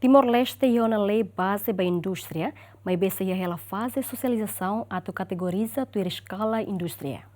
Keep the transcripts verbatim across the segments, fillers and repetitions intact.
Timor-Leste iha ona lei baze ba indústria, maibé sei iha hela faze sosializasaun atu kategoriza tuir eskala indústria.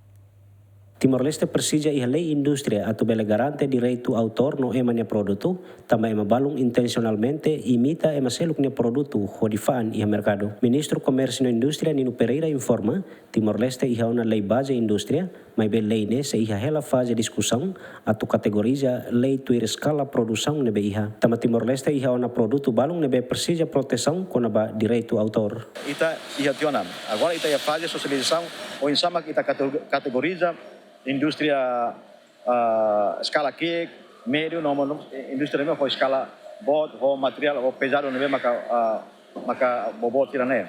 Timor-Leste presiza iha lei indústria atu bele garante direitu autór no ema nia produtu, tanba ema balun intensionalmente imita ema seluk nia produtu hodi fa'an iha merkadu. Ministru Komérsiu no Indústria Nino Pereira informa, Timor-Leste iha ona lei baze indústria, maibé lei ne'e sei iha hela faze diskusaun atu kategoriza lei tuir eskala produsaun ne'ebé iha. Tanba Timor-Leste iha ona produtu balun ne'ebé presiza protesaun kona-ba direitu autór. Ita iha tiha ona. Agora ita iha faze sosializasaun, oinsá mak ita kate-, kategoriza indústria, ah, eskala ki'ik, médiu, no, no, indústria ne'ebé ho eskala boot, ho materiál, ho pezadu ne'ebé maka, ah, maka boboot sira-ne'e.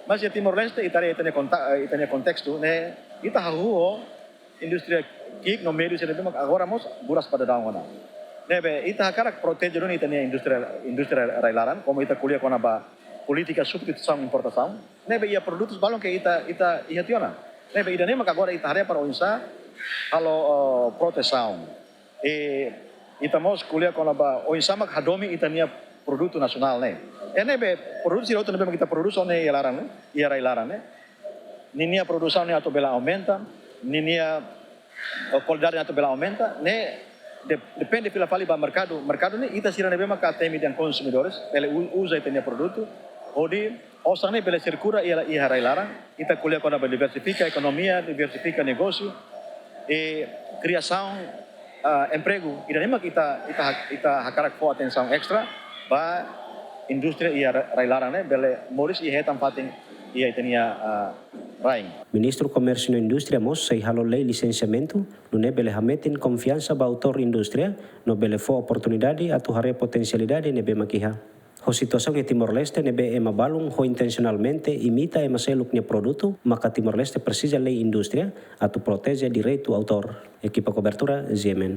Mas iha Timor-Leste, ita haree ita-nia konta-, eh, ita-nia kontestu ne'e, ita hahú ho indústria ki'ik no médiu sira ne'ebé mak agora mós buras ba daudaun ona. Ne'ebé, ita hakarak proteje duni ita-nia indústria, indústria rai-laran, komu ita ko'alia kona-ba polítika substituisaun importasaun. Ne'ebé iha produtus balun ke ita, ita iha tiha ona. Ne'ebé ida-ne'e mak agora ita haree para oinsá halo, eh, protesaun. I ita mós ko'alia kona-ba oinsá mak hadomi ita-nia produtu nasionál ne'e. I ne'ebé produtu sira hotu ne'ebé mak ita produs ona iha laran ne'e, iha rai-laran ne'e, ninia produsaun ne'e atu bele aumenta, ninia, eh, kualidade ne'e atu bele aumenta, ne'e de-, depende fila fali ba merkadu. Merkadu ne'e ita sira ne'ebé maka temi dehan konsumidores, bele u-, uza ita-nia produtu, hodi osan ne'e bele sirkula iha, iha rai-laran, ita ko'alia kona-ba diversifika ekonomia, diversifika negósiu, i kriasaun, ah, empregu. Ida-ne'e mak ita, ita ha-, ita hakarak fó atensaun estra ba indústria iha ra-, rai-laran ne'e, bele moris i hetan fatin iha ita-nia, ah, rain. Ministru Komérsiu no Indústria mós sei halo lei lisensiamentu, nune'e bele hametin konfiansa ba autór indústria, no bele fó oportunidade atu haree potensialidade ne'ebé mak iha. Ho situasaun iha Timor-Leste ne'ebé ema balun ho intensionalmente imita ema seluk nia produtu, maka Timor-Leste presiza lei indústria atu proteje direitu autór. Ekipa kobertura, G M N.